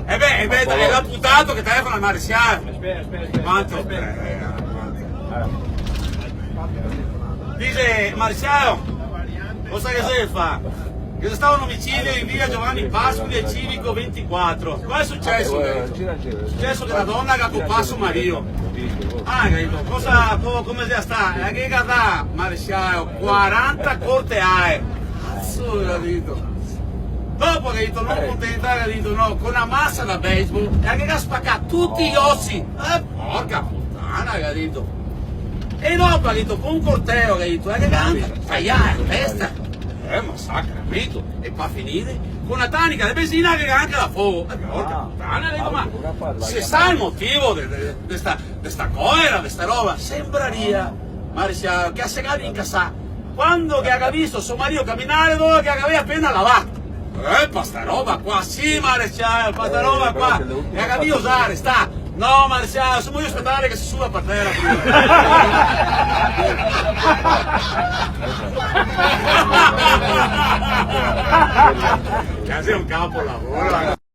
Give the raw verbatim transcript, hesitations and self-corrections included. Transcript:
E beh, e beh, xe l'appuntato che telefona el maresialo. Speta, speta, speta. Quanto? Speta. Eh, eh, quanto? Dixe: "Maresialo, cosa che xe fa? Che xe stà un omicidio in via Giovanni Pascoli al Civico ventiquatro. Cosa xe suceso?" Xe suceso che na dona ga copà so marìo. Ah, ga dito, cosa, co-, come xe stà? E che ga dà, maresialo, quaranta corteae. Cazo, ga dito. Dopo, ga dito, no contenta, ga dito, no, co na masa da baseball, e che ga spacà tuti i osi. Eh, porca putana, ga dito. E dopo, ga dito, co un corteo, ga dito, e che ga taià la testa. Eh, ma sacramento. E par finire, co na tanica de benzina che ga anca dà fogo. Eh, porca putana, ga dito, ma se sa el motivo de, de, de sta, de sta colera, de sta roba, sembraria, maresialo, che la se ga incasà quando che la ga visto so marìo caminare dove che la gavea apena lavà. Eh, pa sta roba qua, sì, maresialo, pa sta roba qua. E la ga visto, sa, sta. No, maresialo, so mi a spetar che se suba par tera prima. Che xe un capolavoro, eh.